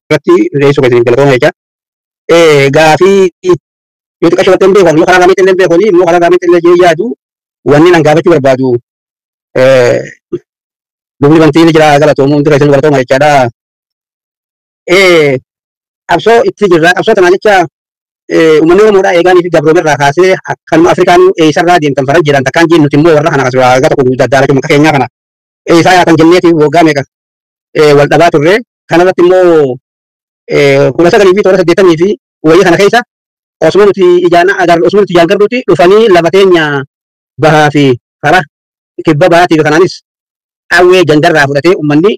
Irratti reessuu keessaniif galatooma jecha. Gaafii yoo xiqqaa shabattee hin beeku, immoo karaa raamitti illee hin beeku, immoo karaa raamitti illee jee yaadu wanni nan gaafachuu barbaadu lubni bantii ni jira, galatoomu, hundi keessanuu galatooma jechaadha. Qabsoo itti jirra. Qabsoo tanaa jecha uummanni Oromoodhaa eegaanii fi gabroomerraa kaasee akkanuma Afrikaanuu eessarraa deemtan faran jedhan takkaan jeen, nuti immoo warra kana kasuu tokko daddaalachuu maqaa keenyaa kana eessaa yaatan jenneeti waggaa meeqa wal dhabaa turre. Kanarratti immoo 1980 fi wayii kana keessa osuma nuti ijaan agarru, osuma nuti ijaan garruuti dhufanii lafa teenya bahaa fi karaa kibba bahaatii fi kanaanis qawwee gandarraa fudhatee uummanni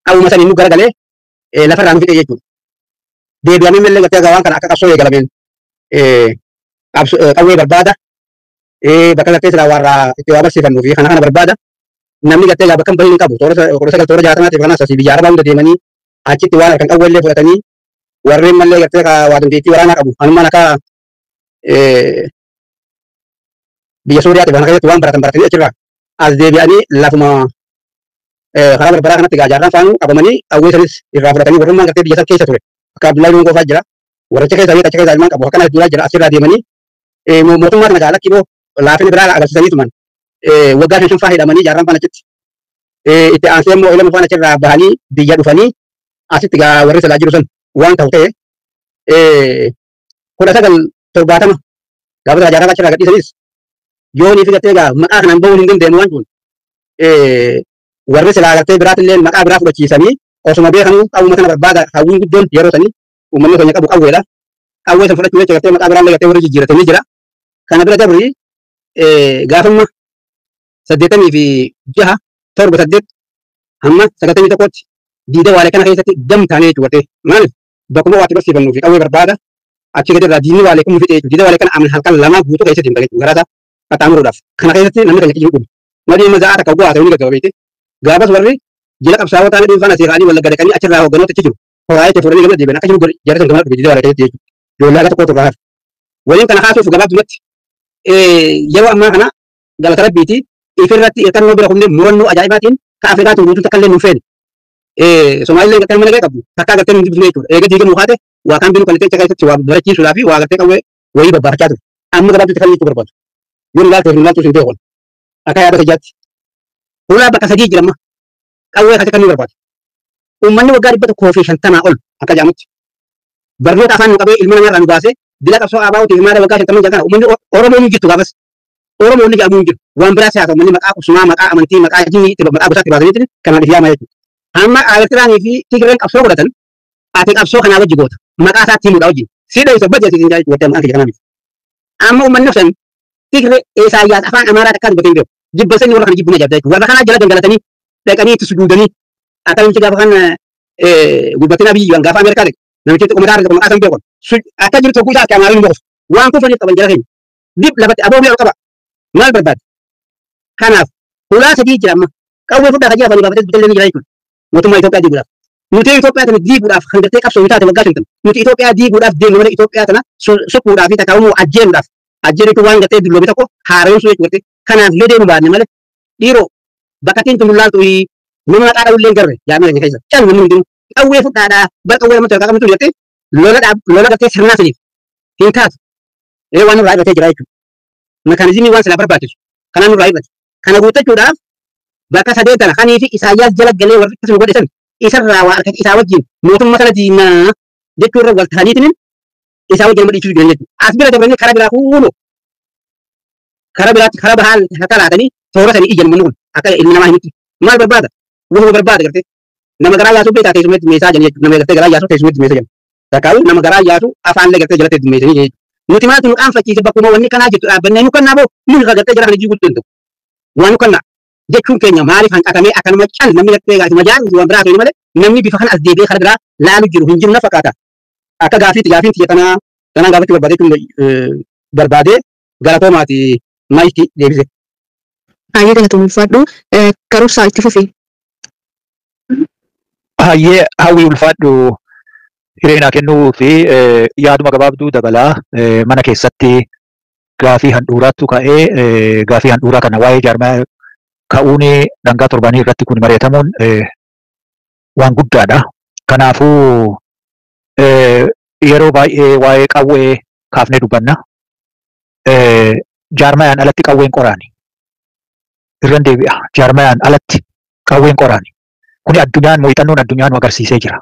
qawwuma saniin nu garagalee lafarraa nu fixe jechuudha. Deebi'amee illee gartee waan kana akka qabsoo eegalameen qawwee barbaada. Bakka gartee silaa warraa itti waa barsiifannuu fi kana kana barbaada. Namni gartee bakka hin bahin hin qabu. Toora 19 toora 60tiif kanas asii biyya Arabaa hunda deemanii achitti waan harkan qawwee illee fudhatanii, warreen mallee gartee waa dandeettii waraanaa qabu. Hanumaan akka biyya Suuriyaatiif kana keessatti waan baratan baratanii achirraa as deebi'anii lafuma karaa barbaraa kanatti gaa jaarraan faanuu qabamanii qawwee sanis irraa fudhatanii, warrummaan gartee biyya san keessa ture. Akka Abdullahi Dungoo fa'aa jira. Warricha keessa achi keessa ilmaan qabu akkana hedduudhaa jira, asirraa deemanii mootummaa kana gaa lakkii laafina biraa agarsiisanii tuman waggaa 5 fa'aa hidhamanii jaarraan faana achitti. Itti aansee immoo ilma faana achirraa bahanii biyya dhufanii asitti gaa warri silaa jiru sun waan ta'u ta'e 1970 gaafa jaarraa achirraa gadhiisanis yoonii fi gartee gaa maqaa kanaan bahuun hin dandeenyu waan kun warri silaa gartee biraatillee maqaa biraa fudhachiisanii osuma beekanuu qawwuma kana barbaada. Hawwiin guddoon yeroo sanii uummanni keenya qabu qawweedha. Qawwee san fudhachuu jecha gartee maqaa biraallee gartee warri jijjiiratanii jira. Kana bira dabri gaafamma 86, 7, 8 hamma 91tti diida waalee kana keessatti gamtaanee jechuudha gartee. Maaliif bakkuma waatti barsiifannuu fi qawwee barbaada achi gadi irraa diinni waalee kun fixe jechuudha. Diida waalee kana amna halkan 2 guutuu keessatti hin bareedu garaasaa qaxxaamuruudhaaf. Kana keessatti namni keenya kijibu dhume. Namni amma za'aa takka bu'aa ta'uu ni gaggaba beekte. Gaafas warri jila qabsaa'oo ta'anii dhuunfaan asii ka'anii wal gadaqanii achirraa hoogganoota achi jiru. Horaayee itti fuudhanii gamana deebi'an akka jiru jara san gamana dhufe diida waalee keessatti jechuudha. Ijoollee haga tokkotu irraa hafe. Waliin kana kaasuuf gabaabdumatti yeroo ammaa kana galata rabbiiti ifirratti hirkannoo bira kunneen murannoo ajaa'ibaatiin ka Afrikaatiin guutuu takka illee nuun feene. Somaalileen gartee mana qabdu takkaa gartee nuun dubbisne jechuudha. Eega diigamuu kaate waa kan binu kan itti keessatti waa barachiisuudhaa fi waa gartee qawwee wayii babbaafachaa ture. Amma gabaabdutti kan jechuu barbaadu. Yoo nu laaltu nu laaltu hin beeku. Akka yaada kiyyaatti. Hulaa bakka sadii jira amma. Qawwee kasi kan nu barbaadu. Uummanni waggaa 150 ol akka jedhamutti barnoota afaan nu qabee ilma namarraa nu baasee bila qabsoo ABO'tiif maala waggaa 50 jalqaba uummanni Oromoo hin jirtu gaafas. Oromoo inni jedhamu hin jiru. Waan biraa siyaasa uummanni maqaa qubsumaa, maqaa amantii, maqaa jinnii itti maqaa gosaatti baasaniitiin kanaan if yaamaa jechuudha. Amma Eertiraanii fi Tigreen qabsoo godhatan, ati qabsoo kanaa wajji goota. Maqaa isaatti himuudha wajjin. Si dheessa badii asii jaa jechuudha maqaan kiyya kanaa miti. Amma uummanni san Tigree Esaayyaas afaan Amaaraa takkaa dubbatee hin beeku. Jibba sanyii warra kana jibbuna jabda jechuudha. Warra kanaa jala gangalatanii dhaqanii itti sujuudanii akka namichi gaafa kan gurbattina biyyi gaafa Ameerikaa dhaqe namichi xiqqoo mataa irra maqaa san beeku. Akka jiru tokko isaa akka Amaariin beeku. Waan kufaniif qaban jala keenya. Dib lafatti aboo ol qaba. Maal barbaade? Kanaaf hulaa sadii jira amma. Qawwee fudhaa kan jira baafatee bitee ni jira jechuudha. Mootummaa Itoophiyaa diiguudhaaf. Nuti Itoophiyaa tana diiguudhaaf kan gartee qabsoo taate waggaa 50. Nuti Itoophiyaa diiguudhaaf deemnu malee Itoophiyaa tana suphuudhaaf fi takkaa'umuu ajjeeruudhaaf. Ajjeeruutu waan gartee dulloome tokko haaromsuu jechuudha. Kanaaf yoo deemu baanne malee dhiiroo bakka ittiin tun laaltu nama maqaa dhawullee hin garre jaamii keenya keessa. Cal namni hundinuu qawwee fudhaadhaa bar qawwee namatti harkaa qabatu jettee lola dhaab lola gartee sirnaa saniif hin taatu. Waan nurraa irratee jira jechuudha. Mekaanizimii waan silaa barbaachisu kanaan nurraa irrate. Kana guuttachuudhaaf bakka sadeen tana kanii fi Isaayyaas jala galee warri akkasuma godhe san isarraa waa harkatti isaa wajjin mootummaa sana diinaa jechuurra wal ta'aniitiin isaa wajjin nama dhiichisu jiran jechuudha. As bira dabranii karaa biraa kuunoo karaa biraatti karaa bahaa harka laatanii toora sanii ijjan manni kun akka ilmi namaa himutti maal barbaada? Wahuma barbaada gartee nama garaa yaasuu beekaa teessumatti meeshaa jedhan jechuudha. Nama gartee garaa yaasuu teessumatti meeshaa jedhan. Takkaa'u nama garaa yaasu afaanillee gartee jalatti heddummeessanii jechuudha. Nuti maaltu nu qaanfachiise? Bakkuma wanni kanaa jirtu dhaabbannee nu kannaa boo nu gartee jara kana jiguu danda'u. Waan nu kannaa jechuun keenya maaliif hanqatamee akkanuma cal namni gartee gaafii majaalu waan biraa ta'e malee namni bifa kana as deebi'ee karaa biraa laalu jiru hin jiru na fakkaata. Akka gaafiitti gaafiin tiyya tanaa tanaan gaafachuu barbaadee jechuun barbaadee galatoomaati maayikii deebise. Hayyee, galatoomuu karoorsaa itti fufi. Hayyee, hawwii ulfaadhu, hiree naa kennuu fi yaaduma gabaabduu dabalaa mana keessatti gaafii handhuuraattu ka'ee gaafii handhuuraa kana waa'ee jaarmaa ka'uun dhangaa torbanii irratti kun mari'atamuun waan guddaadha. Kanaafuu yeroo baay'ee waa'ee qawwee kaafnee dubbanna. Jaarmayaan alatti qawween qoraani. Irran deebi'a. Jaarmayaan alatti qawween qoraani. Kuni addunyaan muuxannoon addunyaa nu agarsiisee jira.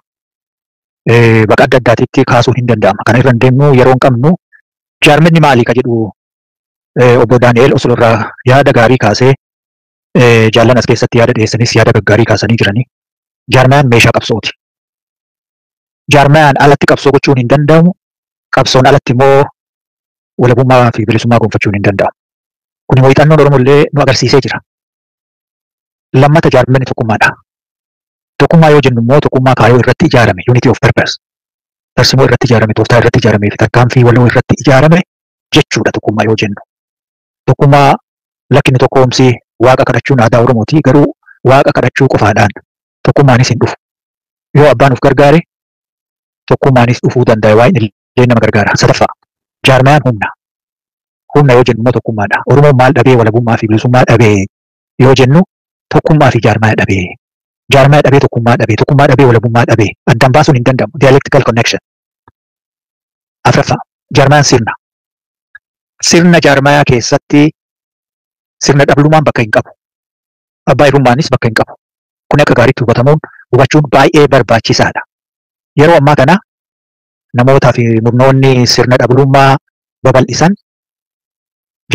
Bakka adda addaatitti kaasuun hin danda'ama. Kana irra hin deemnu yeroo hin qabnu jaarmanni maali ka jedhu obbo Daani'el Oslo irraa yaada gaarii kaasee jaallan as keessatti yaada dhiyeessanis yaada gaggaarii kaasanii jiranii. Jaarmayaan meeshaa qabsooti. Jaarmayaan alatti qabsoo gochuun hin danda'amu. Qabsoon alatti immoo walabummaa fi bilisummaa gonfachuun hin danda'amu. Kuni muuxannoon Oromoo illee nu agarsiisee jira. Lammata jaarmanni tokkummaadha. Tokkummaa yoo jennu immoo tokkummaa kaayyoo irratti ijaarame, unity of purpose. Tarsimoo irratti ijaarame, tooftaa irratti ijaarame fi tarkaanfii waloo irratti ijaarame jechuudha tokkummaa yoo jennu. Tokkummaa lakkinni tokkoomsi waaqa kadhachuun aadaa Oromooti, garuu waaqa kadhachuu qofaadhaan tokkummaanis hin dhufu. Yoo abbaan of gargaare tokkummaanis dhufuu danda'a, waa'een illee nama gargaara. Sadaffaa jaarmayaan humna. Humna yoo jennu immoo tokkummaadha. Oromoon maal dhabee walabummaa fi bilisummaa dhabee yoo jennu tokkummaa fi jaarmaya dhabee. Jaarmaya dhabee tokkummaa dhabee, tokkummaa dhabee walabummaa dhabee addaan baasuun hin danda'amu. Dialectical connection. Afraffaa jaarmayaan sirna. Sirna jaarmayaa keessatti sirna dhablumaan bakka hin qabu. Abbaa irrummaanis bakka hin qabu. Kun akka gaariitti hubatamuun hubachuun baay'ee barbaachisaadha. Yeroo ammaa kana namootaa fi murnoonni sirna dhablummaa babal'isan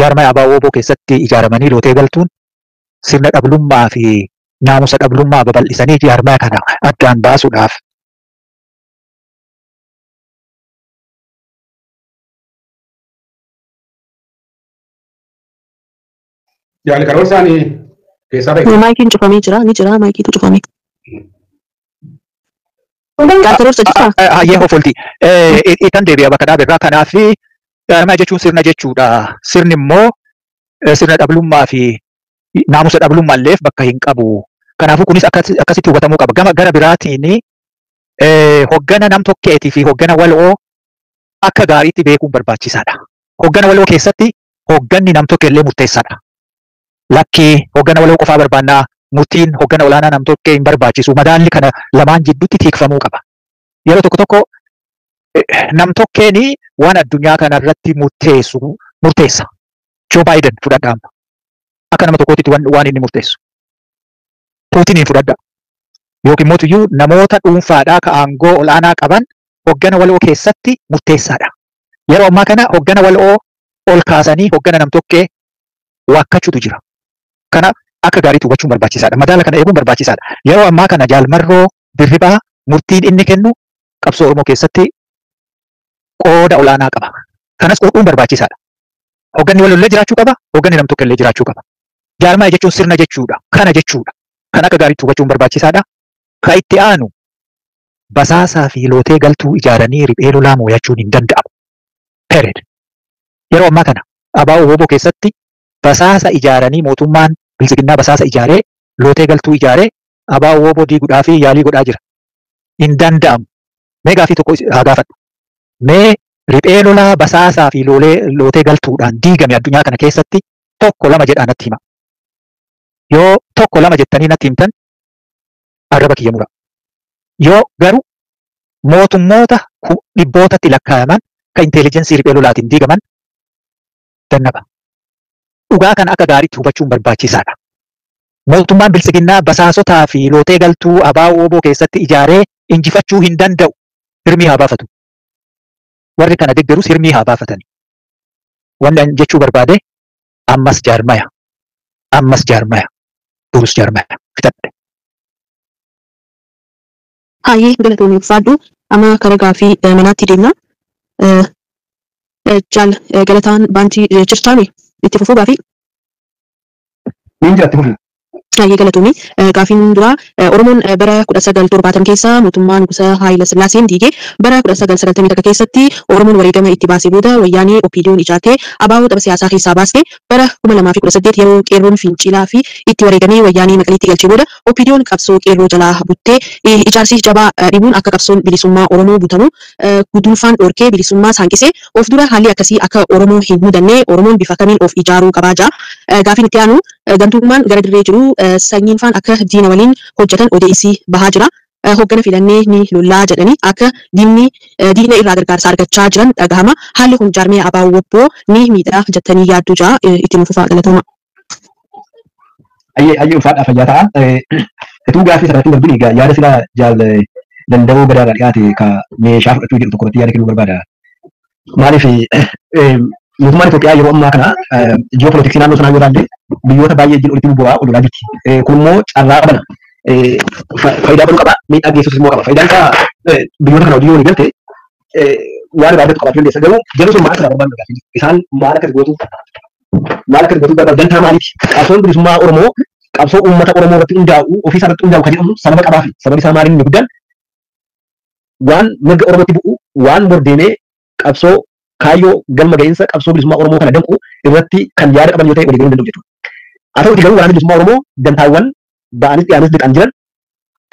jaarmaya ABO WBO keessatti ijaaramanii lootee galtuun sirna dhablummaa fi naamusa dhablummaa babal'isanii jaarmaya kana addaan baasuudhaaf Jaali karoorsa ani keessaa beeku. Maayikiin cufamee jira, ni jira, maayikiitu cufame. Jaal karoorsa jirtaa? Hayyee hofolti. Itan deebi'a bakka dhaabe irraa. Kanaaf jaarmaya jechuun sirna jechuudha. Sirni immoo sirna dhablummaa fi naamusa dhablummaa illeef bakka hin qabu. Kanaafuu kunis akkasitti hubatamuu qaba. Gama gara biraatiin hoggana nam tokkeetii fi hoggana waloo akka gaariitti beekuun barbaachisaadha. Hoggana waloo keessatti hogganni nam tokkee illee murteessaadha. Lakki hoggana waloo qofaa barbaannaa, murtiin hoggana olaanaa nam tokkee hin barbaachisu. Madaalli kana lamaan jidduutti tiikfamuu qaba. Yeroo tokko tokko nam tokkeen waan addunyaa kana irratti murteessu murteessa. Joe Biden fudhadhaa amma. Akka nama tokkootitti waan inni murteessu. Puutiniin fudhadhaa. Yookiin mootiyyuu namoota dhuunfaadhaa ka aangoo olaanaa qaban hoggana waloo keessatti murteessaadha. Yeroo ammaa kana hoggana waloo ol kaasanii hoggana nam-tokkee waakkachuutu jira. Kana akka gaariitti hubachuun barbaachisaadha. Madaala kana eeguun barbaachisaadha. Yeroo ammaa kana Jaalmarroo Dirribaa murtiin inni kennu qabsoo Oromoo keessatti qooda olaanaa qaba. Kanas qoodhuun barbaachisaadha. Hogganni walollee jiraachuu qaba, hogganni nam-tokkee illee jiraachuu qaba. Jaarmaa jechuun sirna jechuudha. Kana jechuudha. Kan akka gaariitti hubachuun barbaachisaadha. Ka itti aanu basaasaa fi lootee galtuu ijaaranii riphee lolaa moo'achuun hin danda'amu. Period. Yeroo ammaa kana ABO WBO keessatti basaasa ijaaranii mootummaan bilisiginnaa basaasa ijaaree lootee galtuu ijaaree ABO WBO diiguudhaa fi yaalii godhaa jira. Hin danda'amu. Mee gaafii tokko haa gaafadhu. Mee riphee lolaa basaasaa fi lootee galtuudhaan diigame addunyaa kana keessatti tokko lama jedhaa natti hima. Yoo tokko lama jettanii natti himtan arraba kiyya mura. Yoo garuu mootummoota dhibbootatti lakkaa'aman kan intelligensii riphee lolaatiin diigaman dannaba. Dhugaa kana akka gaariitti hubachuun barbaachisaadha. Mootummaan bilisiginnaa basaasotaa fi lootee galtuu ABO WBO keessatti ijaaree injifachuu hin danda'u. Hirmii haa baafatu. Warri kana deeggarus hirmii haa baafatani. Wanni ani jechuu barbaade ammas jaarmaya. Ammas jaarmaya. Durus jaarmaya. Fitadhe. Hayyee galatoomii ulfaadhu. Amma karaa gaafii manaatti deemna. Jaal galataan baantii jirtaami itti fufuu gaafii. Niin jira itti fufi. Hayyee galatoomii gaafiin duraa Oromoon bara 1970 keessa mootummaa Nugusa Haayila Sillaaseen diigee bara 1991 keessatti Oromoon wareegama itti baasee booda wayyaanee OPDO'n ijaartee ABO tapha siyaasaa keessaa baaste bara 2018 yeroo qeerroon fincilaa fi itti wareegamee wayyaanee Maqaleetti galchee booda OPDO'n qabsoo qeerroo jalaa buttee ijaarsi jabaa dhibuun akka qabsoon bilisummaa Oromoo butamu guduunfaan dhorkee bilisummaa saanqisee of dura haalli akkasii akka Oromoo hin mudanne Oromoon bifa kamiin of ijaaruu qabaa jira. Gaafiin itti aanu gantummaan gara dirree jiru sanyiin faan akka diina waliin hojjetan odeessii bahaa jira. Hoggana filannee ni lollaa jedhanii akka diinni diina irraa gargaarsa argachaa jiran dhagahama. Haalli kun jaarmee ABO WBO ni miidhaa jettanii yaaddu jaa itti nu fufaa galatoma. Ayyee ayyee ulfaadhaa fayyaa ta'a. Ituu gaaffii sanatti darbin egaa yaada silaa jaal danda'oo gadaarraa dhiyaate ka meeshaa fudhachuu jedhu tokko irratti yaada kennuu barbaada. Maaliif mootummaan Itoophiyaa yeroo ammaa kana ji'opolitiksii naannoo sanaa yoo ilaalle biyyoota baay'ee wajjin walitti bu'aa ol lolaa jirti. Kun immoo carraa bana. Faayidaa banuu qaba, miidhaa geessus immoo qaba. Faayidaan isaa biyyoota kana hojii yoo walii galte waan irraa argatu qabaachuu dandeessa. Garuu jarri sun maal akka barbaadu gaaffii. Isaan maal akka gootu maal akka gootu barbaadu dantaa maaliiti? Qabsoon bilisummaa Oromoo qabsoo uummata Oromoo irratti hundaa'u ofii isaa irratti hundaa'u kan jedhamu sababa qabaafi. Sababni isaa maaliin inni guddaan waan mirga Oromootti bu'u waan bor deemee qabsoo kaayyoo galma ga'iinsa qabsoo bilisummaa Oromoo kana danqu irratti kan yaada qaban yoo ta'e walii galuu danda'u jechuudha. Haa ta'uti garuu waraanni bilisummaa Oromoo dantaawwan ba'anis dhiyaanis lixan jiran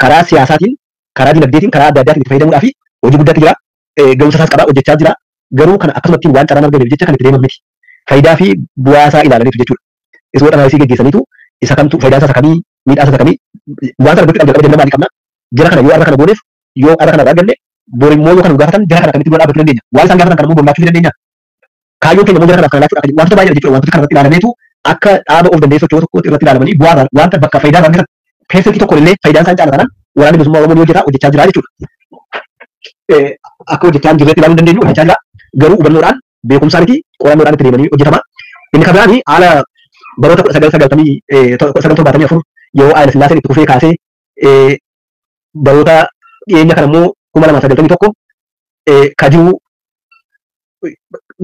karaa siyaasaatiin, karaa dinagdeetiin, karaa adda addaatiin itti fayyadamuudhaa fi hojii guddaatti jira. Ga'umsa isaas qaba hojjechaa jira. Garuu kana akkasumatti waan carraan argameef jecha kan itti deeman miti. Faayidaa fi bu'aa isaa ilaalaniitu jechuudha. Isoo dhanaasii geggeessaniitu isa kamtu faayidaa isaa kamii miidhaa isaa kamii waan sana gochuu qabna jennee maalii qabna. Jara kana yoo har'a kana gooneef yoo har'a kana irraa arganne bor immoo yoo kana nu gaafatan jara kana akkamitti dura dhaabbachuu dandeenya. Waan isaan gaafatan kana immoo borlaachuu dandeenya. Kaayyoon keenya immoo jara kanaaf kana laachuudha akka wantoota baay'eedha jechuudha. Wantoota kana irratti ilaalameetu akka dhaaba of danda'ee socho'u tokkotti irratti ilaalamanii bu'aa wanta bakka faayidaa irraa argatan persentii tokko illee faayidaan isaan caala taanaan waraanni bilisummaa Oromoo ni hojjeta hojjechaa jira jechuudha. Akka hojjechaa hin jirretti ilaaluu hin dandeenyu hojjechaa jira. Garuu hubannoodhaan beekumsaanii fi qorannoodhaan itti deemanii hojjetama. Inni kan biraani haala baroota 1990 1974 yeroo Haayila Sillaaseen itti kufee kaasee baroota dhiyeenya kana immoo 2091 ka jiru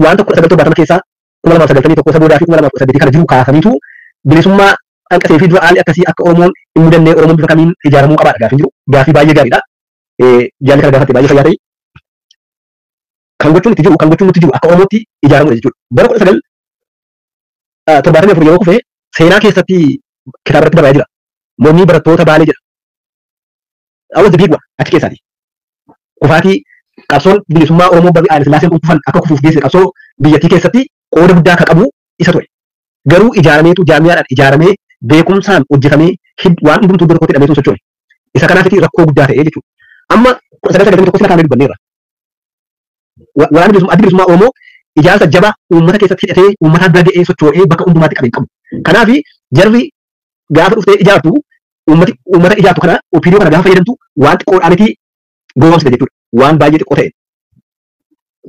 waan 1970 keessaa 2091 isa boodaa fi 2018 kana jiru kaasaniitu bilisummaa hanqatee fi dura haalli akkasii akka Oromoon hin mudannee Oromoon bifa kamiin ijaaramuu qabaadha gaaffiin jiru. Gaaffii baay'ee gaariidha. Jaalli kana gaafatte baay'ee fayyaa ta'e. Kan gochuun itti jiru kan gochuun nutti jiru akka Oromootti ijaaramudha jechuudha. Bara 1974 yeroo kufe seenaa keessatti kitaaba irratti barraa'ee jira. Mormii barattoota Baalee jedha. I was the big one achi keessaati. Kufaatii qabsoon bilisummaa Oromoo barri Haayila Sillaaseen kun kufan akka kufuuf geesse qabsoo biyyattii keessatti qooda guddaa akka qabu isa ture. Garuu ijaarameetu jaamiyaadhaan ijaaramee beekumsaan hojjetamee waan hundumtuu iddoo tokkotti hidhameetu socho'e. Isa kanaafiti rakkoo guddaa ta'e jechuudha. Amma 1991 sila kaanee dubbanneerra. Waraanni bilisummaa addi bilisummaa Oromoo ijaarsa jabaa uummata keessatti hidhatee uummataan bira ga'ee socho'ee bakka hundumaatti qabe hin qabu. Kanaaf jarri gaafa dhuftee ijaartu uummati uummata ijaartu kana OPDO kana gaafa fayyadamtu waan xiqqoodhaa miti gowwoomsite jechuudha. Waan baay'ee xiqqoo ta'e.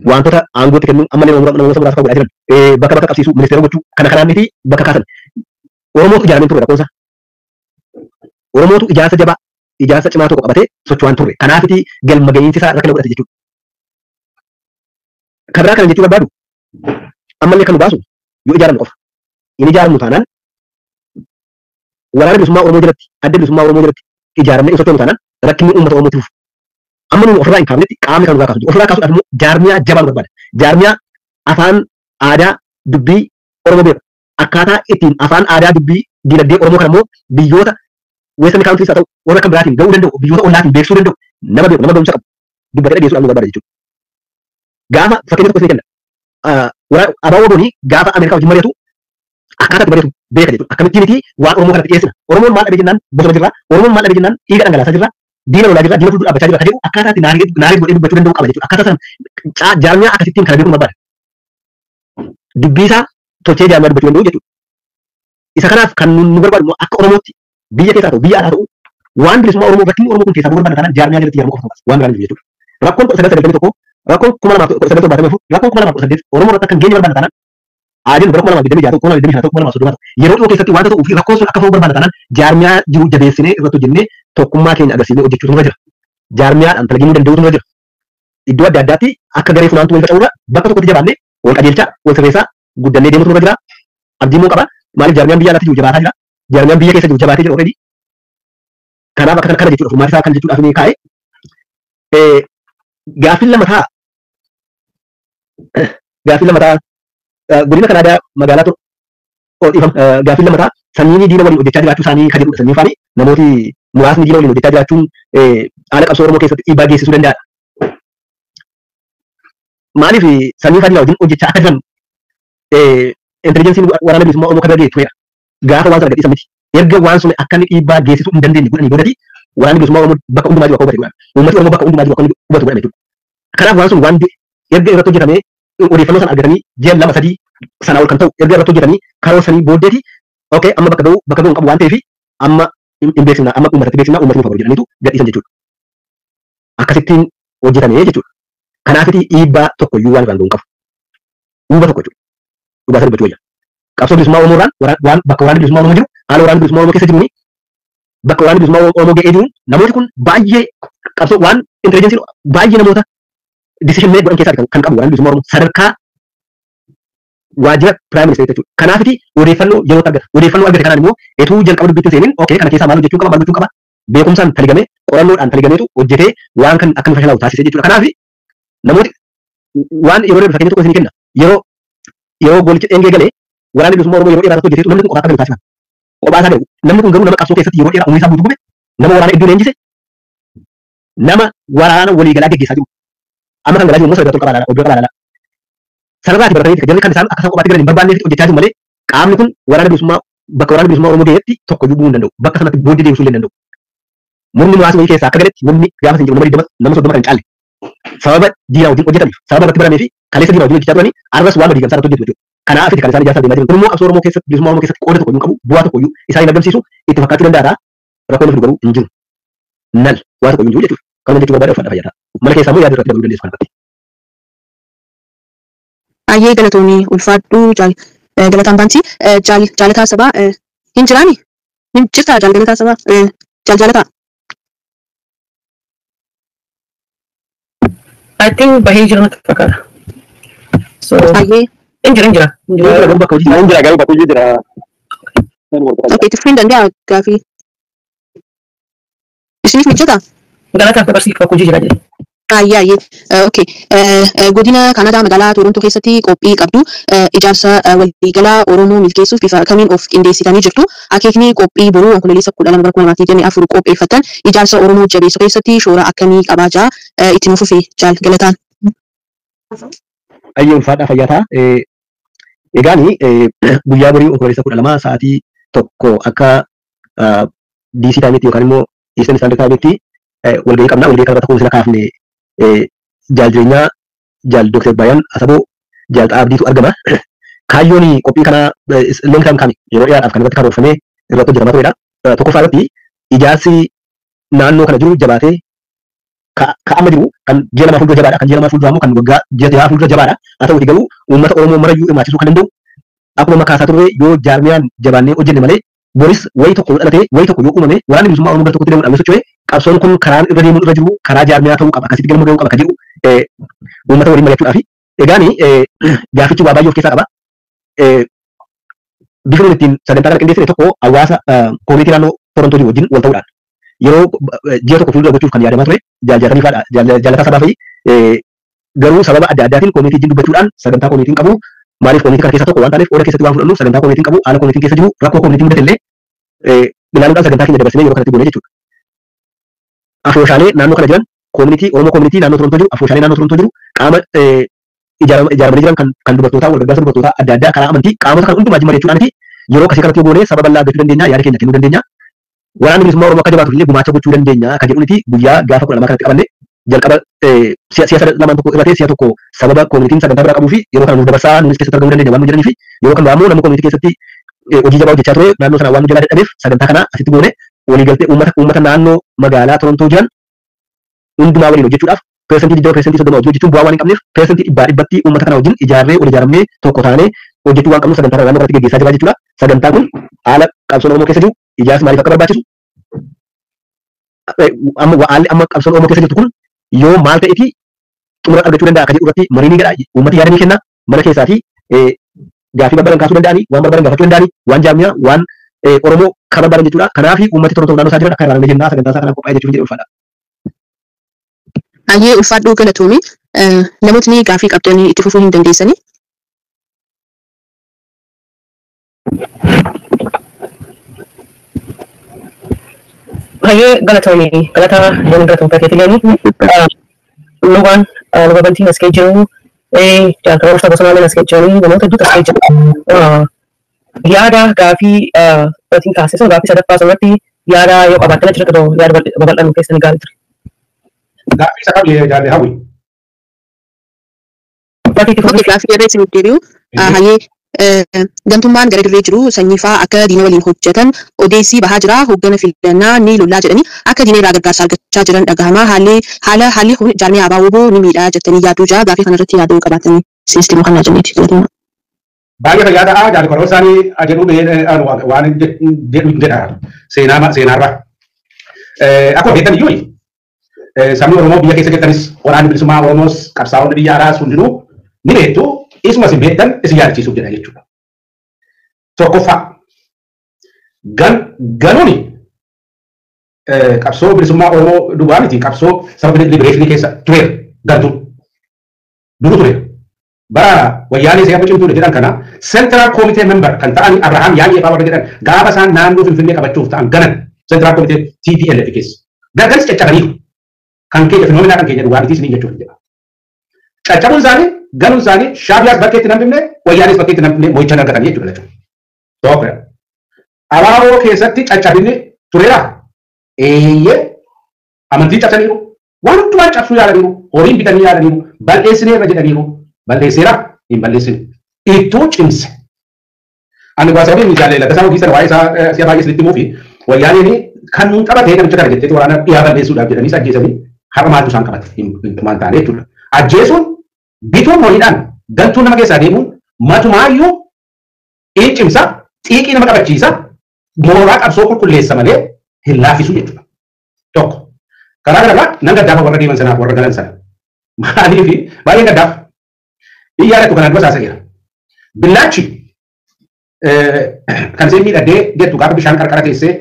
Wantoota aangootti kennuu ammallee namoota muraasa godhaa jiran bakka bakka qabsiisuu ministeera gochuu kana kanaan miti bakka kaasan. Oromootu ijaaramee ture lakkoofsa. Oromootu ijaarsa jabaa ijaarsa cimaa tokko qabatee socho'aan turre. Kanaafiti galma ga'iinsi isaa rakkina godhate jechuudha. Kan biraa kana jechuu barbaadu ammallee kan nu baasu yoo ijaaramnu qofa. Hin ijaaramnu taanaan waraana bilisummaa Oromoo jalatti adda bilisummaa Oromoo jalatti ijaaramnee hin sochoonu taanaan rakkinni uummata Oromootti fufu. Amma nuyi ofirraa hin kaafnetti qaamni kan nurraa kaasu. Ofirraa kaasuudhaaf immoo jaarmiyaa jabaa nu barbaada. Jaarmiyaa afaan aadaa dubbii Oromoo beeku. Akkaataa ittiin afaan aadaa dubbii dinagdee Oromoo kana immoo biyyoota Western countries haa ta'u warra kan biraatiin ga'uu danda'u biyyoota ollaatiin beeksisuu danda'u nama beeku nama ga'umsa qabu dubbatee dhageessuudhaaf nu barbaada jechuudha. Gaafa fakkeenya tokko isin kenna. ABO WBOn gaafa Ameerikaa wajjin mari'atu akkaataa itti mari'atu beeka jechuudha. Akkamittiin miti waan Oromoo kanatti dhiyeessina. Oromoon maal dhabe jennaan bosona jirra. Oromoon maal dhabe jennaan dhiiga dhangalaasaa jirra. Diina lolaa jirra. Diina fuuldura dhaabbachaa jirra. Kan jedhu akkaataa itti narrate godhee dubbachuu danda'u qaba jechuudha. Akkaataa sana jaarmiyaa akkasittiin kana beekuu barbaada. Dubbii isaa tolchee jaarmiyaa dubbachuu danda'u jechuudha. Isa kanaaf kan nu barbaadu immoo akka Oromootti biyya keessaa ta'u biyya alaa ta'u waan bilisummaa Oromoo rakkinni Oromoo kun keessaa barbaada taanaan jaarmiyaa jalatti ijaaramuu qofa waan biraan jiru jechuudha. Rakkoon 1991 rakkoon 201974 rakkoon 2018 Oromoo irratti akka hin geenye barbaada taanaan aadiin bara 2026 2025 2030 yeroo dhiyoo keessatti wanta ta'uu fi rakkoon sun akka fa'uu barbaada taanaan jaarmiyaa jiru jabeessinee irratti hojjennee tokkummaa keenya agarsiisnee hojjechuutu nurra jira. Jaarmiyaadhaan talaginuu danda'uutu nurra jira. Iddoo adda addaatti akka garee funaantuu wal faca'uurra bakka tokkotti jabaannee wal qajeelchaa wal sirreessaa guddannee deemuutu nurra jira. Abdii immoo qaba. Maaliif jaarmiyaan biyya alaatti jiru jabaataa jira. Jaarmiyaan biyya keessa jiru jabaatee jira already. Kanaaf akka kana jechuudha. Furmaati isaa kan jechuudhaaf ni kaa'e. Gaaffiin lamataa gaaffiin lamataa godina Kanaadaa magaalaa tokko gaaffiin lamataa sanyiin diina waliin hojjechaa jiraachuu isaanii kan jedhudha. Sanyiin faani namooti muraasni diina waliin hojjechaa jiraachuun haala qabsoo Oromoo keessatti dhiibbaa geessisuu danda'a. Maaliif sanyii faanii wajjin hojjechaa akka jiran intelligensiin waraana bilisummaa Oromoo kan bira ga'e tureera. Gaafa waan sana gadhiisan miti. Erga waan sun akka inni dhiibbaa geessisuu hin dandeenye godhanii boodati Waraanni bilisummaa Oromoo bakka hundumaa jiru akka hubate godhame. Uummatni Oromoo bakka hundumaa jiru akka hubatu godhame jechuudha. Kanaaf waan sun waan erga irratti hojjetamee odeeffannoo sana argatanii ji'a 2 3 sana ol kan ta'u erga irratti hojjetanii karoorsanii booddeeti okay amma bakka ga'u hin qabu waan ta'eef amma hin beeksifna amma uummatatti beeksifna uummatni nuuf jedhaniitu gadhiisan jechuudha. Akkasittiin hojjetamee jechuudha. Kanaafiti dhiibbaa tokko iyyuu waan irraan ga'u hin qabu. Dhiibbaa tokko jechuudha. Dhugaa isa dubbachuu wayya. Qabsoo bilisummaa Oromoo irraan waan bakka waraanni bilisummaa Oromoo jiru haala waraanni bilisummaa Oromoo keessa jiruuni bakka waraanni bilisummaa Oromoo ga'ee jiruun namooti kun baay'ee qabsoo waan intelligensiin baay'ee namoota decision make godhan keessaa kan qabu waraanni bilisummaa Oromoo sadarkaa waajjira prime minister jechuudha. Kanaafiti odeeffannoo yeroo argata. Odeeffannoo argate kanaan immoo etuu jalqaba dubbitti seenin okay kana keessaa maal hojjechuu qaba maal gochuu qaba beekumsaan taligamee qorannoodhaan taligameetu hojjetee waan kan akka nu fashalaa'u taasisee jechuudha. Kanaaf namooti waan yeroo darbe fakkeenya tokko isinii kenna. Yeroo goolichi dheengee galee waraanni bilisummaa Oromoo yeroo dheeraa hojjeteetu namni kun kophaa akka galu taasifama. Kophaa isaa galu. Namni kun garuu nama qabsoo keessatti yeroo dheeraa umurii isaa guutuu gube nama waraana iddoo leenjise nama waraana waliigalaa geggeessaa jiru. Amma kan galaa jiru immoo sadarkaa tolqabaa oddoo qabaa laala. Sanarraati baratanii jarri kan isaan akka isaan kophaatti galan hin barbaanneef hojjechaa jiru malee qaamni kun waraana bilisummaa bakka waraana bilisummaa Oromoo ga'etti tokko iyyuu bu'uu hin danda'u. Bakka sanatti booddee deebisuu illee hin danda'u. Murni muraasni wayii keessaa akka galetti murni gaafa isin jiru nama 20 nama 30 kan hin caalle. Sababa diinaa wajjin hojjetaniif sababa irratti baramee fi kaleessa diinaa wajjin hojjechaa turanii arras waan diigamsaa irratti hojjetu jechuudha. Kanaaf kan isaan ijaarsaa deemaa jiran kun immoo qabsoo Oromoo keessatti bilisummaa Oromoo keessatti qooda tokko iyyuu hin qabu bu'aa tokko iyyuu isaan hin argamsiisu itti fakkaachuu danda'a. Rakkoon dhufu garuu hin jiru. Nal waa tokko iyyuu hin jiru jechuudha. Kanuma jechuu barbaade uffadha fayyadaa. Mana keessaa immoo yaada irratti dabaluu dandeessu kanarratti. Ayyee galatoomii ulfaadhu galataan baantii jaalataa sabaa hin jiraani? Hin jirtaa jaal galataa sabaa jaal jaalataa? I think bahee jira natti fakkaata. So Ayyee. hin jira hin jira. Hin jira. Garuu bakka hojii Hin jira garuu bakka hojii jira. Okay, itti fufuu hin danda'a gaafii. Isiniif mijataa? Galataaf dabarsii bakka hojii jira jedhe. Ayyee ayyee. Okay. Godina Kanadaa magaalaa Torontoo keessatti qophii qabdu ijaarsa waliigalaa Oromoo milkeessuuf bifa kamiin of qindeessitanii jirtu? Akeekni qophii boruu Onkololeessa 12 bara 2024 qopheeffatan ijaarsa Oromoo jabeessuu keessatti shoora akkamii qabaa jira? Itti nuuf fufi jaal galataan. Ayyee ulfaadhaa fayyaa ta'a. Egaani guyyaa borii Onkololeessa 12 sa'aatii 1 akka DC timeetti yookaan immoo Eastern Standard timeetti walgahii qabna. Walgahii kanarratti akkuma sila kaafne jaal jireenyaa jaal Dr. Bayan Asaboo jaal Xa'a Abdiitu argama. Kaayyoon qophii kanaa long time coming yeroo dheeraadhaaf kan irratti karoorfamee irratti hojjetamaa turedha. Tokkoffaa irratti ijaarsi naannoo kana jiru jabaatee ka amma jiru kan ji'a 2 fuuldura jabaadha. Kan ji'a 2 fuuldura immoo kan waggaa ji'a 6 fuuldura jabaadha. Haa ta'uuti garuu uummata Oromoo marayyuu hirmaachisuu kan danda'u akkuma makaasaa turre yoo jaarmiyaan jabaannee hojjenne malee boris wayii tokko yoo dhalatee wayii tokko yoo uumame waraanni bilisummaa Oromoo gara tokkotti deemuudhaan yoo socho'e qabsoon kun karaan irra deemuun irra jiru karaa jaarmiyaa ta'uu qaba akkasitti galma ga'uu qaba kan jedhu uummata waliin mari'achuudhaafi. Egaani gaafichi waa baay'ee of keessaa qaba. Bifa nuti ittiin sagantaa kana qindeessine tokko hawaasa koomitii naannoo Torontoo jiru wajjin wal ta'uudhaan yeroo ji'a tokko fuuldura gochuuf kan yaadamaa ture jaallatanii faadha jaalataa sabaa fa'i garuu sababa adda addaatiin koomitii wajjin dubbachuudhaan sagantaa koomitiin qabu maaliif koomitii kana keessaa tokko waan taaneef qooda keessatti waan fudhannuuf sagantaa koomitiin qabu haala koomitiin keessa jiru rakkoo koomitiin mudate illee ilaaluudhaan sagantaa keenya dabarsinee yeroo kanatti goone jechuudha. Afooshaalee naannoo kana jiran koomitii Oromoo koomitii naannoo Torontoo jiru afooshaalee naannoo Torontoo jiru qaama ijaaramanii jiran kan dubartootaa wal gargaarsa dubartootaa adda addaa karaa amantii qaamota kana hundumaa wajjin mari'achuudhaaniti yeroo akkasii kanatti yoo goone saba bal'aa argachuu dandeenya yaada keenya kennuu dandeenya. Waraanni bilisummaa Oromoo akka jabaatuuf illee gumaacha gochuu dandeenya kan jedhuuniti guyyaa gaafa 12 kanatti qabanne jalqaba si'a lamaan tokko irratee si'a tokko sababa koomitiin sagantaa biraa qabuu fi yeroo kana nuuf dabarsaa nunis keessatti argamuu dandeenya waan nu jedhanii fi yeroo kan biraa immoo namni koomitii keessatti hojii jabaa hojjechaa ture naannoo sana waan nu jalaa dadhabeef sagantaa kana asitti goone waliigaltee uummata naannoo magaalaa Torontoo jiran hundumaa waliin hojjechuudhaaf persentii 20 persentii 30 hojii hojjechuun bu'aa waan hin qabneef persentii 100% uummata kana wajjin ijaarree wal ijaaramnee tokko taanee hojjechuu waan qabnuuf sagantaa kana naannoo kanatti geggeessaa jira jechuudha. Sagantaan kun haala qabsoon Oromoo keessa jiru ijaarsi maaliif akka barbaachisu amma haalli amma qabsoon Oromoo keessa jirtu kun yoo maal ta'eeti xumura argachuu danda'a akka jedhu irratti marii ni godha uummati yaada ni kenna mana keessaa fi gaaffii barbaadan kaasuu danda'anii waan barbaadan gaafachuu danda'anii waan jaarmiyaa waan Oromoo kan barbaadan jechuudha. Kanaaf uummati Torontoo naannoo isaa jiran akka irraa jennaa sagantaa isaa kanaaf qophaa'ee jechuun jedhu ulfaadha. Ayyee ulfaadhuu galatoomii namootni gaaffii qabdanii itti fufuu hin dandeessanii. Ayyee galatoomii galataa yoon galatoomfateeti leeni. Lugaan luba bantiin as kee jiru jaalkaba ulfa bosonaaleen as kee jiranii namoota hedduutu as kee jiru. Yaada gaafii bantiin kaasee sun gaafii sadaffaa sanatti Yaada yoo qabaattan achirratti odoo yaada babal'aa nu keessanii gaarii ture. Gaaffii isa kam jaalle Hawwi? Gaaffii itti Okay, fufi. gaaffii irra isiniif deebi'u. Hayyee gantummaan gara dirree jiru sanyii fa'aa akka diina waliin hojjetan odeessii bahaa jira hoggana filannaa ni lollaa jedhanii akka diina irraa gargaarsa argachaa jiran dhagahama. Haalli haala haalli kun jaarmee ABO WBO ni miidhaa jettanii yaaduu jira. Gaaffii kanarratti yaaduu qabaatanii siistimu kana jenneeti. Galatoomaa. Baay'ee fayyaa ta'a jaalle koroo isaanii jedhu waan jedhu jedha seenaa seenaarra. Akkuma beektan iyyuu sabni Oromoo biyya keessa jirtanis waraanni bilisummaa Oromoos qabsaa'onni biyya alaas hundinuu ni beektu isuma isin beektan isin yaadachiisuuf jedha jechuudha. Tokkoffaa ganuuni qabsoo bilisummaa Oromoo duwwaa miti qabsoo saba libereeshinii keessa tureera gantuun duru tureera. Bara wayyaanee seera cimtuudha jedhan kana Central Committee member kan ta'an Abrahaam Yaayee fa'aa warra jedhan gaafa isaan naannoo Finfinnee qabachuuf ta'an ganan Central Committee TPLF keessa. Gargaris caccabaniiru. Kan keenya finoominaa kan keenya duwwaa miti isiniin jechuuf jedha. Caccabuun isaanii galuun isaanii Shaabiyaas bakkeetti hin hambifne wayyaanis bakkeetti hin hambifne mo'ichaan argatanii jechuudha jechuudha. Tokko. Abaaboo keessatti caccabinni tureera. Eeyyee amantii cabsaniiru. Waan hundumaa cabsuu yaalaniiru. Horiin bitanii yaalaniiru. Balleessineerra jedhaniiru. Balleesseera hin balleessine. Ittuu cimse. Ani waa sababii miidiyaalee Laggasaa Ogiisan waa'ee isaa si'a baay'ee isinitti himuu fi wayyaaneen kan nuun qabatee namicha kana jetteetu waraana dhiyaa balleessuudhaaf jedhanii isa ajjeesanii har'a maaltu isaan qabate hin tumaan taane jechuudha. Ajjeesuun bituun horiidhaan galtuun nama keessaa deemuun matumaayyuu in cimsa xiiqii nama qabachiisa mooraa qabsoo qulqulleessa malee hin laaffisu jechuudha. Tokko. Karaa gara biraa nan gaddaafa warra deeman sanaaf warra galan sana. Maaliif baay'een gaddaaf. Hin yaadatu kanaan dura saasa'eera. Billaachi kan isheen miidhagdee jettu gaafa bishaan qarqara teessee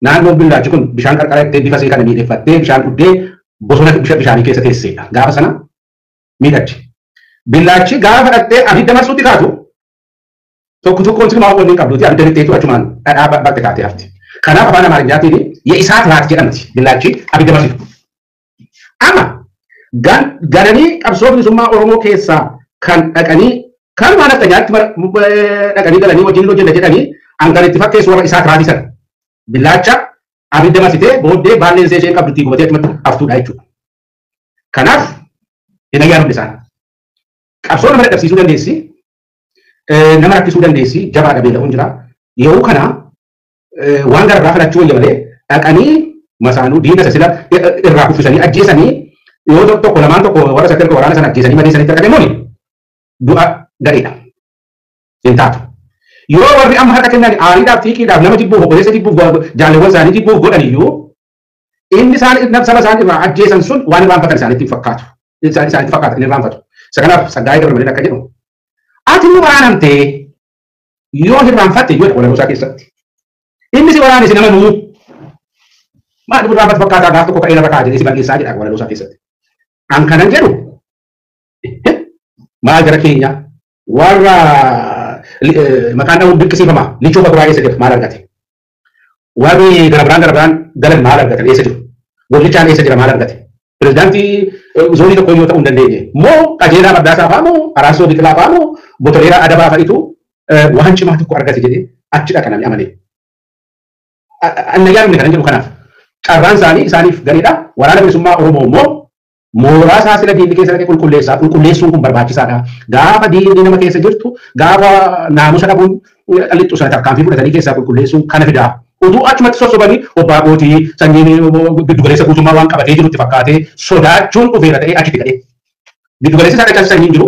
naannoon billaachi kun bishaan qarqara jettee bifa ishee kana miidhagfattee bishaan dhuddee bosona bishaanii keessa teesseedha. Gaafa sana miidhagdi. Billaachi gaafa dhaqxee abidda marsuutti kaatu tokko tokkoon silumaa wanni hin qabduuti abidda lixxeetu achumaan dhadhaa baqxe kaatee hafti. Kanaaf afaan Amaarinyaatiin ye'isaat raat jedhamti billaachi abidda marsitu. Amma gananii qabsoo bilisummaa Oromoo keessaa kan dhaqanii kan waan akka nyaatti dhaqanii galanii wajjin hojjenna jedhanii an kan itti fakkeessu warra isaa kiraatii sana. Billaacha abidda marsitee booddee baalleen isheen qabdu itti gubatee achumatti haftuudha jechuudha. Kanaaf hin ayyaanumne isaan. Qabsoo nama dadhabsiisuu dandeessi, nama rakkisuu dandeessi, jabaadha beela'uun jira. Yeroo kana waan gara biraa filachuu wayya malee dhaqanii masaanuu diina isa sila irraa kuffisanii ajjeesanii yoo tokko lamaan tokko warra sakkarka waraana sana ajjeesanii madeessanii dhaqanii mooni du'a gadheedha. Hin taatu. Yoo warri amma harka kennan aariidhaaf xiiqiidhaaf nama jibbuuf obboleessa jibbuuf jaalleewwan isaanii jibbuuf godhan iyyuu inni isaan saba isaan irraa ajjeesan sun waan irraanfatan isaanitti hin fakkaatu. Isaanitti fakkaata hin irraanfatu. Isa kanaaf Saggaayee Gabramadiin akka jedhu ati nu waraanamtee yoo hirraanfatte yoo walaloo isaa keessatti inni si waraane si nama nuu maal irraanfatu fakkaataa gaaf tokko ka'ee lafa kaa'a jedhee si balleessaa jedha walaloo isaa keessatti. An kanan jedhu maal gara keenya warra maqaan dha'uun dirqisiifama lichuu bakuraa eessa jiru maal argate? Warri gara biraan gara biraan galan maal argatan eessa jiru? Gollichaan eessa jira maal argate? Pirezidaantii zoonii tokko yoo ta'uu hin dandeenye moo Qajeelaa Mardaasaa fa'aa moo Araarsoo Biqilaa fa'aa moo Botoleeraa Adabaa fa'itu waan cimaa tokko argate jedhee achi dhaqa namni amane. Anna yaadne kanan jedhu kanaaf carraan isaanii isaaniif gareedha. Waraana bilisummaa Oromoo immoo mooraa isaa sila diinni keessa dhaqee qulqulleessaa. Qulqulleessuun kun barbaachisaadha. Gaafa diinni nama keessa jirtu gaafa naamusa dhabuun lixxu sana tarkaanfii fudhatanii keessaa qulqulleessuun kana fidaa. Utuu achumatti sossobanii obbaa kootii sanyiin giddugaleessa guutummaa waan qabatee jirutti fakkaatee sodaachuun dhufeera ta'ee achitti gadhee. Giddugaleessa isaa dhaqaa sanyiin jiru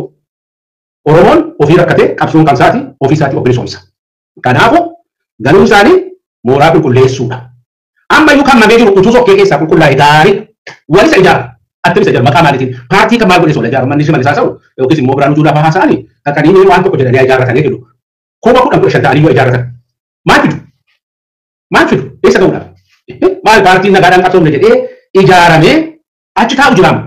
Oromoon ofii rakkatee qabsoon kan isaati ofii isaatii of bilisoomsa. Kanaafuu galuun isaanii mooraa qulqulleessuudha. Ammayyuu kan mamee jiru utuu sokkee keessaa qulqullaa'e gaarii walisa ijaara. Attam isa jedhu maqaa maaliitiin paartii kan maal godhe sola ijaaru manni shimallis haasa'u yookiis immoo Birhaanuu Juulaa fa'aa haasa'anii dhaqanii waan tokko jedhanii ijaarratanii jedhu. 10,000 15,000 ta'anii yoo ijaarratan maal fidu? Maal fidu? Eessa ga'uudhaaf? Maal paartiin nagaadhaan qabsoomne jedhee ijaaramee achi taa'u jiraama.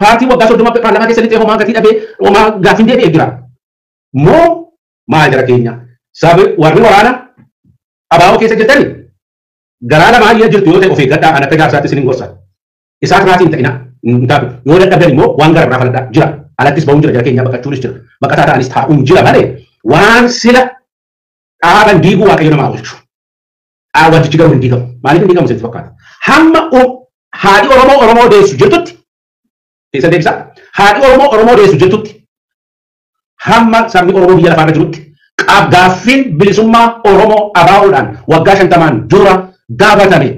Paartii waggaa 30 paarlaamaa keessa lixee homaa gatii dhabee homaa gaaffiin deebi'ee jira. Moo maal jara keenya? Sabi warri waraana abaaboo keessa jirtanii garaa lamaa jirtu yoo ta'e of eeggadhaa an akka jaarsaatti isinin gorsa. Isaa kiraatiin ta'ina hin taatu. Yoo dadhabdan immoo waan gara biraa faladhaa jira. Alattis ba'uun jira jara keenya baqachuunis jira. Baqataa ta'anis taa'uun jira malee waan sila dhaaban diiguu Waaqayyo namaa oolchu. Wantichi garuu hin diigamu. Maaliif hin diigamu sitti fakkaata? Hamma haadhi Oromoo Oromoo deessu jirtutti keessa deebisa. Haadhi Oromoo Oromoo deessu jirtutti hamma sabni Oromoo biyya lafaarra jirutti gaaffiin bilisummaa Oromoo abaa'uudhaan waggaa 50 dura gaafatame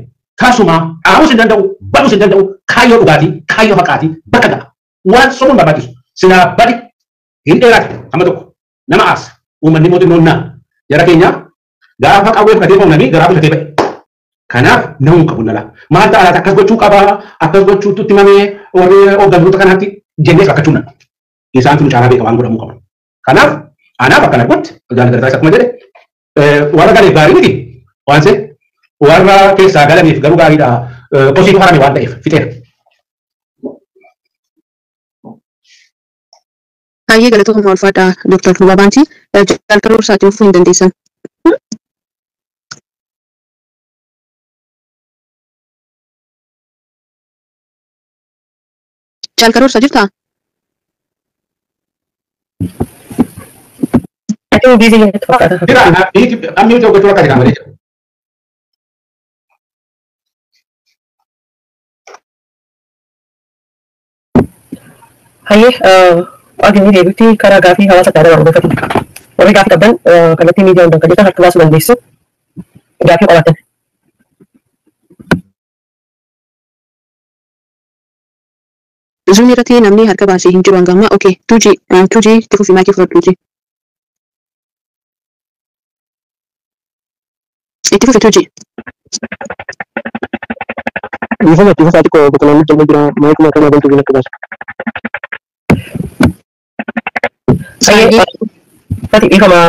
tasuma dhaabuus hin danda'u, baduus hin danda'u, kaayyoo dhugaatii, kaayyoo haqaatii bakka ga'a. Waan sobuun barbaachisu silaa badi hin dheerate hamma tokko nama aarsa. Uummanni mootummaa naa jara keenya gaafa qawwee fudhatee foonanii garaa bulchatee ba'e. Kanaaf namuu qabu nala. Maal ta'a laata akkas gochuu qabaa, akkas gochuutu itti mamee warri hooggantoota kanaatti jennees rakkachuu nan. Isaantu nu caalaa beeka waan godhamuu qabu. Kanaaf anaaf akkana gotti jaallattaa akkuma jedhe warra galeef gaarii miti waan se warra keessaa galaniif garuu gaariidha kosiitu harame waan ta'eef fixeera. Hayyee galatooma ulfaadha Dr. Luba Bantii. Jalqaba ibsaatiin fufuu hin dandeessan. Jalqaba ibsaa jirtaa? I think busy natti fakkaata. Jira amma mute gochuu akka malee jira. Hayyee waaqni deebitti karaa gaafii hawaasa adda addaa hordofatu. Warri gaafii qabdan kallattii miidiyaa hundaan kan jirtan harka baasuu dandeessu. Gaafii qabaatan. Zuum irratti namni harka baasee hin jiru hanga ammaa. Okay, 2G 2G itti fufi maayikii fudhadhuuti. Itti fufi 2G. Dhiifama itti fufaa xiqqoo bakka namni jala jira maayikuma kana bantuu akka baasu. Hayyee Fati dhiifama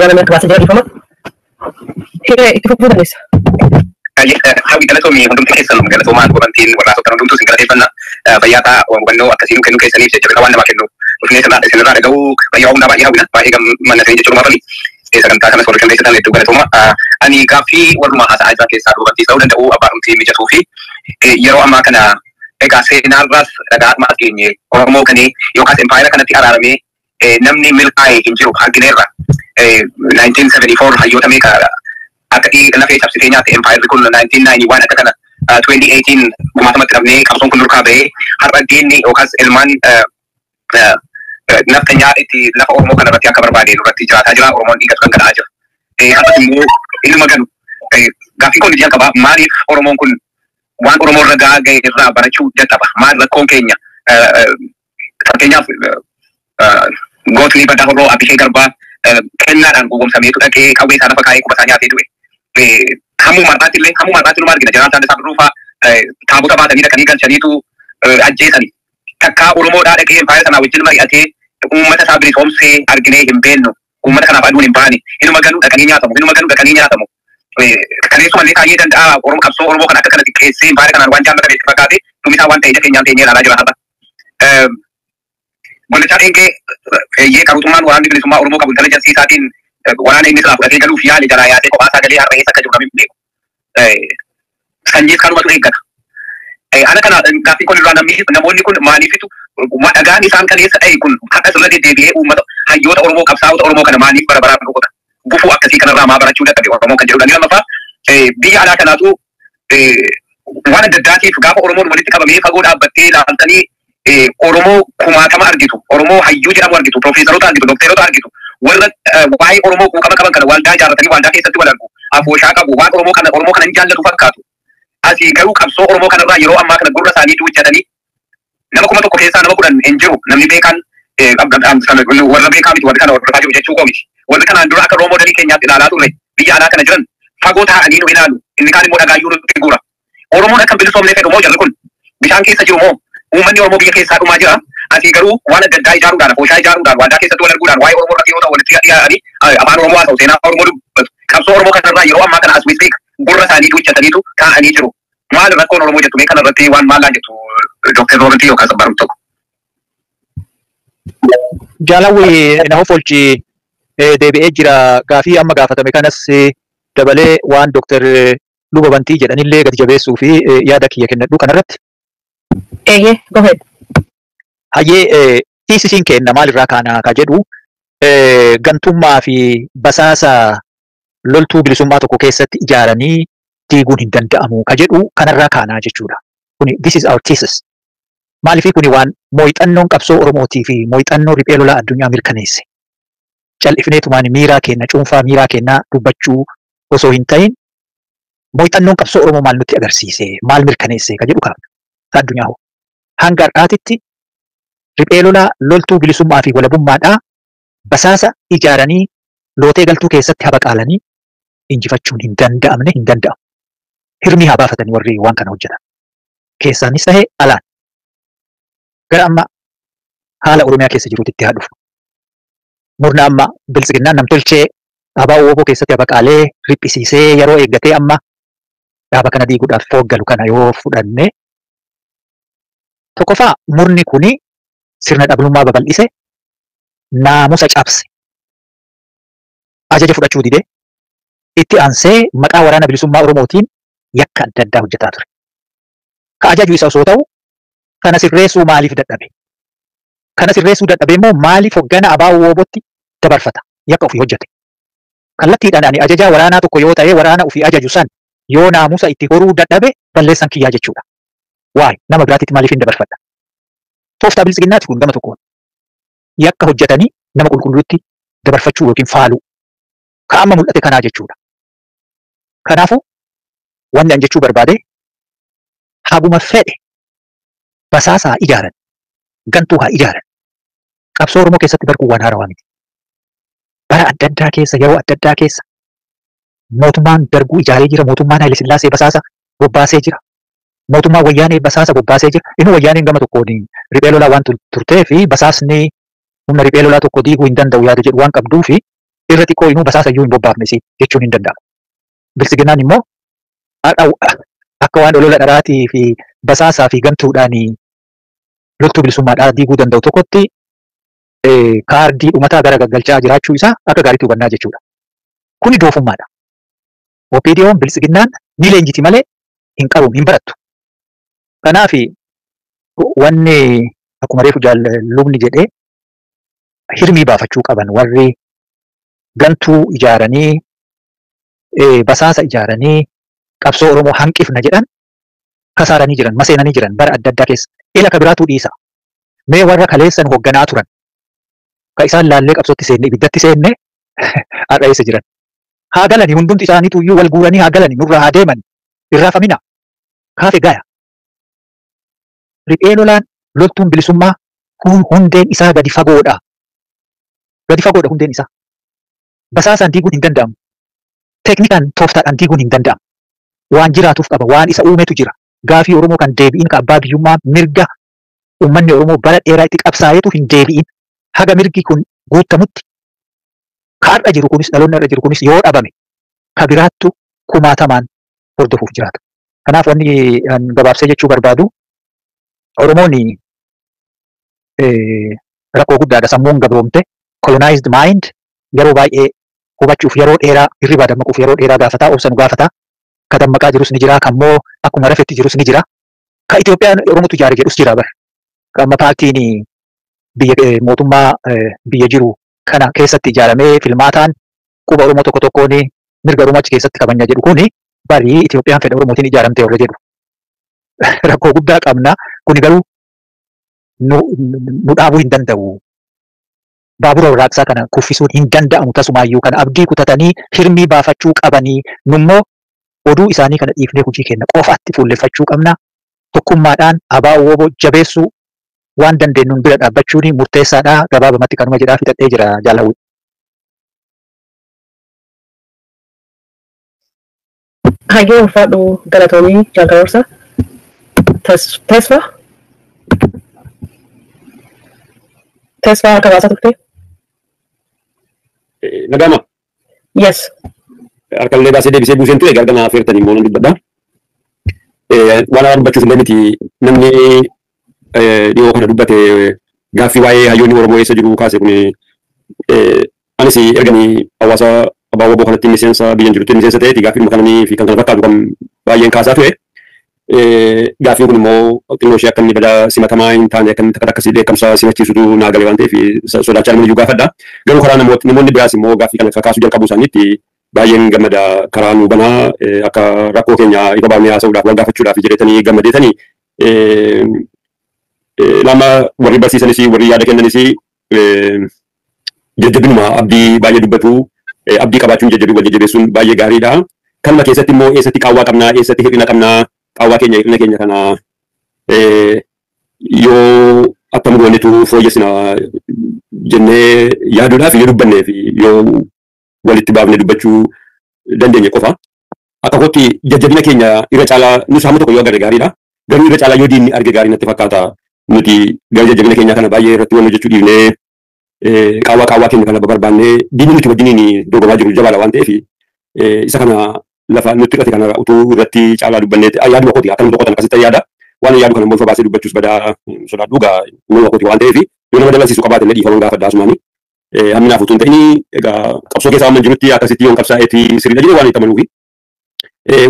namni harka baasee jira dhiifama. Hiree itti fufuu dandeessa. Hawwi galatoomii hundumti keessan galatoomaan gobantiin warraasota hundumtuu isin galateeffanna. Fayyaa hubannoo akkasii nu kennuu keessaniif jajjabina waan namaa kennu. Dhufnee isinirraa dhaga'uu fayyaa humnaa baay'ee hawwina baay'ee gammanna isin jechuudha maafani. Sagantaa kanas warri qindeessitan hedduu galatooma. Ani gaaffii warruma haasa'aa jiran keessaa dubartii ta'uu danda'u abbaa mijatuu fi yeroo ammaa kana egaa seenaarraas dhagaadhuma as geenye Oromoo kanii yookaas empaayera kanatti araaramee namni milkaa'e hin jiru argineerra. 1974 hayyoota meeqa akka lafee cabsitee nyaatte empaayerri kun 1991 akka kana 2018 gumaatamatti dhabnee qabsoon kun nurkaa ba'ee har'a diinni yookaas ilmaan naftanyaa itti lafa Oromoo kana irratti akka barbaade nurratti jiraataa jira Oromoon dhiigatu dhangala'aa jira. Har'as immoo ilma ganu gaaffii kun jalqaba maaliif Oromoon kun waan Oromoo irra gahaa ga'e irraa barachuu dadhaba maal rakkoon keenya fakkeenyaaf gootni baddaa horroo Abishee Garbaa kennaadhaan gowwoomsameetu dhaqee qawwee isaa lafa kaa'ee quba isaa nyaatee du'e. Hammuma har'aatti illee hammuma har'aatti numa argina jeneraal Taaddasaa Birruu fa'aa taabota baatanii dhaqanii galchaniitu ajjeesani. Takkaa Oromoodhaa dhaqee empaayera sanaa wajjin mari'atee uummata isaa bilisoomsee arginee hin beennu. Uummata kanaaf aduun hin baane. Inuma ganuu dhaqanii nyaatamu. Inuma ganuu dhaqanii nyaatamu. Kaleessuma illee kaayee danda'a Oromoo qabsoo Oromoo kan akka kana xiqqeessee empaayera kanaan waan jaallatame itti fakkaate dhumisaa waan ta'e ija keenyaan teenyee ilaalaa jira har'a. Gollichaa dheengee eeyyee qaruutummaan waraanni bilisummaa Oromoo qabu intelligensii isaatiin waraana inni silaa fudhatee galuuf yaale jalaa yaasee kophaa isaa galee har'a eessa akka jiru namni hin beeku. Sanyiis kanumatu eeggata. Ana kana gaaffii kun irraa namni namoonni kun maaliifitu dhagaan isaan kaleessa dha'e kun har'a sirra deddeebi'ee uummata hayyoota Oromoo qabsaa'ota Oromoo kana maaliif bara baraan rukuta? Gufuu akkasii kanarraa maa barachuu dadhabe Oromoo kan jedhudha. Inni lammaffaa biyya alaa kanaatu waan adda addaatiif gaafa Oromoon walitti qabamee fagoo dhaabbattee ilaaltanii Oromoo kumaatama argitu, Oromoo hayyuu jedhamu argitu, piroofeesaroota argitu, dookteerota argitu, warra waa'ee Oromoo quuqama qaban kana waldaa ijaarratanii waldaa keessatti wal argu, afooshaa qabu, waan Oromoo kana Oromoo kana hin jaallatu fakkaatu. Asii garuu qabsoo Oromoo kanarraa yeroo ammaa kana gurra isaanii duuchatanii nama 1000 keessaa nama 10 hin jiru namni beekaan warra beekaa miti warri kana hordofaa jiru jechuu koo miti. Warri kanaan dura akka Oromoo dalii keenyaatti ilaalaa turre biyya alaa kana jiran fagoo taa'anii nu ilaalu inni kaan immoo dhagaayyuu nutti guura. Oromoon akka bilisoomnee fedhu moo jarri kun bishaan keessa jiru moo uummanni Oromoo biyya keessaa dhumaa jira. Asii garuu waan adda addaa ijaaruudhaan, afooshaa ijaaruudhaan, waldaa keessatti wal arguudhaan, waa'ee Oromoo irratti yoo ta'u walitti dhiyaatanii afaan Oromoo haasa'u, seenaa Oromoo dubbatu. Qabsoo Oromoo kanarraa yeroo ammaa kana as we speak gurra isaanii duuchataniitu taa'anii jiru. Maal rakkoon Oromoo jettu mee kanarratti waan maal jettu Dr. Roobantii yookaan Sabbaaruu tokko. Jaalawwi na ofolchi deebi'ee jira gaafii amma gaafatame kanas dabalee waan Dr. Luba Bantii jedhanillee gadi jabeessuu fi yaada kiyya kennadhu kanarratti. Eeyyee, go ahead. Hayyee tiisisiin kenna maalirraa kaana ka jedhu gantummaa fi basaasa Loltuu bilisummaa tokko keessatti ijaaranii diiguun hin danda'amu ka jedhu kanarraa kaanaa jechuudha. Kuni this is our thesis. Maaliifii kuni waan mooyixannoon qabsoo Oromootii fi mooyixannoo riphee lolaa addunyaa mirkaneesse. Cal'ifneetumaan miiraa kenna cuunfaa miiraa kennaa dubbachuu osoo hin ta'in mooyixannoon qabsoo Oromoo maal nutti agarsiise, maal mirkaneesse ka jedhu kaafna. Ta addunyaa hoo. Hanga har'aatitti riphee lolaa loltuu bilisummaa fi walabummaadhaa basaasa ijaaranii lootee galtuu keessatti habaqaalanii injifachuun hin danda'amne, hin danda'amu. Hirmii haa baafatanii warri waan kana hojjetan. Keessaanis ta'e alaan. Gara amma haala Oromiyaa keessa jiruutti haa dhufu. Murna amma biltsiginnaan namtolchee ABO WBO keessatti habaqaalee riphisiisee yeroo eeggatee amma dhaaba kana diiguudhaaf fooggalu kana yoo fudhanne, tokkoffaa murni kuni sirna dhablummaa babal'ise, naamusa cabse, ajaja fudhachuu dide, itti aansee maqaa waraana bilisummaa Oromootiin yakka adda addaa hojjetaa ture. Ka ajaju isa osoo ta'u kana sirreessuu maaliif dadhabe? Kana sirreessuu dadhabe immoo maaliif hoggana ABO WBOtti dabarfata? Yakka ofii hojjete. Kallattiidhaan ani ajajaa waraanaa tokko yoo ta'e waraana ofii ajaju san yoo naamusa itti horuu dadhabe balleessan kiyyaa jechuudha. Waay nama biraatitti maaliif hin dabarfadha? Tooftaa biltsiginnaati kun gama tokkoon. Yakka hojjetanii nama qulqulluutti dabarfachuu yookiin faaluu. Ka amma mul'ate kanaa jechuudha. Kanaafuu wanni an jechuu barbaade haguma fedhe basaasa haa ijaaran, gantuu haa ijaaran. Qabsoo Oromoo keessatti barkuu waan haarawaa miti. Bara adda addaa keessa, yeroo adda addaa keessa mootummaan Darguu ijaaree jira, mootummaan Haile Sillaasee basaasa bobbaasee jira. Mootummaan Wayyaanee basaasa bobbaasee jira. Inni Wayyaaneen gama tokkoon riphee lolaa waan turtee fi basaasni humna riphee lolaa tokko diiguu hin danda'u yaada jedhu waan qabduu fi irra xiqqoo inuu basaasa iyyuu hin bobbaafne si jechuun hin danda'amu. Biltsiginnaan immoo akka waan olola dharaatii fi basaasaa fi gantuudhaan loltuu bilisummaadhaa diiguu danda'u tokkotti kaardii dhumataa gara gaggalchaa jiraachuu isaa akka gaariitti hubannaa jechuudha. Kuni doofummaadha. OPDO'n biltsiginnaan ni leenjiti malee hin qabuun hin barattu. Kanaaf wanni akkuma reefu lubni jedhee hirmii baafachuu qaban warri gantuu ijaaranii basaasa ijaaranii qabsoo Oromoo hanqifna jedhan kasaaranii jiran, maseenanii jiran bara adda addaa keessa. Ila ka biraatu dhiisa. Mee warra kaleessan hoogganaa turan ka isaan laallee qabsootti seenne ibiddatti seenne har'a eessa jiran? Haa galanii hundumti isaaniitu iyyuu wal guuranii haa galanii nurraa haa deeman irraafamina. Kaafe gaya. Riphee lolaan loltuun bilisummaa hundeen isaa gadi fagoodha. Gadi fagoodha hundeen isaa. Basaasaan diiguun hin danda'amu. Teeknikaan tooftaadhaan diiguun hin danda'amu. Waan jiraatuuf qaba, waan isa uumetu jira. Gaafii Oromoo kan deebi'in ka abbaa biyyummaa mirga uummanni Oromoo bara dheeraa itti qabsaa'etu hin deebi'in. Haga mirgi kun guutamutti ka har'a jiru kunis dhaloonni har'a jiru kunis yoo dhabame ka biraattu kumaatamaan hordofuuf jiraata. Kanaaf wanni gabaabsee jechuu barbaadu Oromoon rakkoo guddaadha. Sammuun gabroomte colonized mind yeroo baay'ee hubachuuf yeroo dheeraa hirribaa dammaquuf yeroo dheeraa gaafataa, obsa nu gaafataa. Ka dammaqaa jirus ni jira, kan immoo akkuma rafetti jirus ni jira. Ka Itoophiyaan Oromootu ijaare jedhus jira bara. Ka amma paartiin biyya mootummaa biyya jiru kana keessatti ijaaramee filmaataan quba Oromoo tokko tokkoon mirga Oromoo achi keessatti kabajna jedhu kuni barii Itoophiyaan fedha Oromootiin ijaaramte warra jedhu. Rakkoo guddaa qabna. Kuni garuu nu dhaabuu hin danda'u. Baabura warraaqsaa kana kuffisuun hin danda'amu tasumaayyuu kana abdii kutatanii hirmii baafachuu qabanii nummoo oduu isaanii kana dhiifnee hojii keenya qofaatti fuulleffachuu qabna. Tokkummaadhaan ABO WBO jabeessuu waan dandeenyuun bira dhaabbachuun murteessaadha. Gabaabamatti kanuma jedhaa fixadhee jira jaalawwi. Hayyee ulfaadhu galatoomii jaalkaroorsa. Tesfa? Tesfa harka baasaa turte? Nagama. Yes. Harka illee baasee deebisee buuseen ture gargama afeertanii immoo nan dubbadha. Waan haraa dubbachuuf illee miti namni dhiyoo kana dubbate gaaffii waa'ee hayyoonni Oromoo eessa jiru kaase kun anis erganii hawaasa ABO WBO kanatti miseensa biyyan jirutti miseensa ta'eeti gaaffii kananii fi kan kana fakkaatu kan baay'een kaasaa ture. Gaaffiin kun immoo xinnoo ishee akka inni badaa simatamaa hin taane akka inni takka akkasii dheekkamsa simachiisutu naa gale waan ta'eef sodaachaa nama iyyuu gaafadha. Garuu karaa namoonni biraas immoo gaaffii kana kakaasuu jalqabuu isaaniitti Baay'een gammada karaa nu banaa akka rakkoo keenya ifa baafnee haasa'uudhaaf wal gaafachuudhaaf jedhetanii gammadeetanii lama warri barsiisanis warri yaada kennanis jajjabinuma abdii baay'ee dubbatu abdii qabaachuun jajjabii wal jajjabeessuun baay'ee gaariidha. Kanuma keessatti immoo eessatti qaawwaa qabnaa eessatti hir'ina qabnaa qaawwaa keenya hir'ina keenya kana yoo akkam goonetu fooyyessina jennee yaaduudhaaf yoo dubbannee fi yoo walitti baafnee dubbachuu dandeenye qofa. Akka kootti jajjabina keenya irra caalaa nus hamma tokko yoo agarre gaariidha. Garuu irra caalaa yoo diinni arge gaarii natti fakkaata. Nuti gara jajjabina keenya kana baay'ee irratti waan hojjechuu dhiifnee qaawwaa qaawwaa keenya kana barbaannee diinni nuti wajjiniin dorgomaa jiru jabaadha waan ta'eef isa kana lafa nutti hir'ate kana utuu irratti caalaa dubbannee yaaduma kooti akka nama tokkotan akkasitti yaada. Waan yaadu kana immoo baasee dubbachuus badaa sodaadhu gaa nama kooti waan ta'eef yoo nama dallansiisu qabaate illee dhiifama gaafadha asumaani. Hamminaaf utuu hin ta'in egaa qabsoo keessaa waan jirutti akkasitti yoon qabsaa'eeti sirriidha jedhee waan itti amanuufi.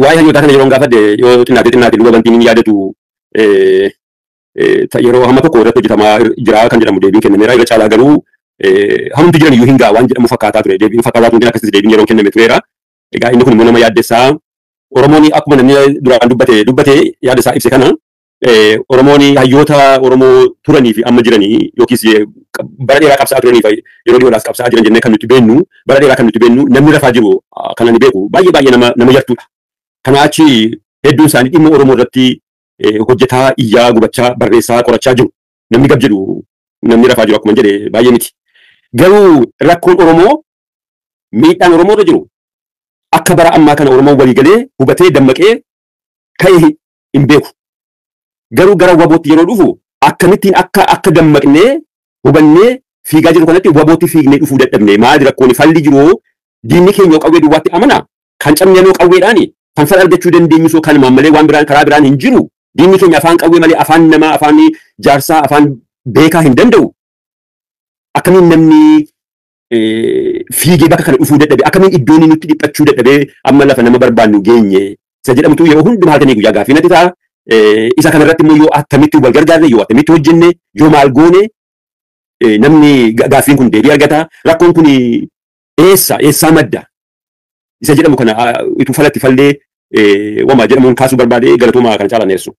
Waa'ee hayyootaa kana yeroon gaafadhe yoo xinnaate xinnaate luba bantiin hin yaadatu yeroo hamma tokko irratti hojjetamaa jira kan jedhamu deebiin kennameera. Irra caalaa garuu hammamti jiran iyyuu hin ga'a waan jedhamu fakkaataa ture. Deebiin fakkaataa ture akkasitti deebiin yeroo kenname tureera. Egaa inni kun immoo nama yaaddessaa. Oromoon akkuma namni duraan dubbate dubbate yaada isaa ibse kana Oromoon hayyoota Oromoo turanii fi amma jiranii yookiis bara dheeraa qabsaa'aa turanii fi yeroo dhiyoodhaas qabsaa'aa jiran jennee kan nuti beennu bara dheeraa kan nuti beennu namni rafaa jiru kan ani beeku baay'ee baay'ee nama yartuudha. Kanaa achi hedduun isaanii dhimma Oromoo irratti hojjetaa iyyaa gubachaa barreessaa qorachaa jiru. Namni gab jedhu namni rafaa jiru akkuma jedhe baay'ee miti. Garuu rakkoon Oromoo miidhaan Oromoo irra jiru akka bara ammaa kana Oromoon walii galee hubatee dammaqee ka'ee hin beeku. Garuu gara wabootti yeroo dhufu akkamittiin akka akka dammaqnee hubannee fiigaa jiru kanatti wabootti fiignee dhufuu dadhabne maali rakkoon falli jiru diinni keenya qawwee duwwaatti amana kan cabnee qawweedhaani kan fala argachuu dandeenyu soo kanumaan malee waan biraan karaa biraan hin jiru diinni keenya afaan qawwee malee afaan namaa afaan jaarsaa afaan beekaa hin danda'u. Akkamiin namni fiigee bakka kana dhufuu dadhabe akkamiin iddoon nutti dhiphachuu dadhabe amma lafa nama barbaannu geenye isa jedhamutu yeroo hundumaa halkanii guyyaa gaaffii natti ta'a. Isa kanarratti immoo yoo attamitti wal gargaarre yoo attamitti hojjenne yoo maal goone namni gaaffiin kun deebii argata rakkoon kun eessa eessaa madda isa jedhamu kana utuu falatti fallee wamaa jedhamuun kaasuu barbaade galatooma kana caalaan dhiyeessu.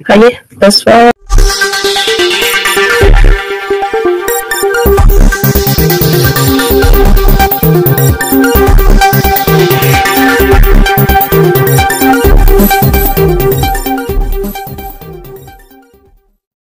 Hayyee tasfaa.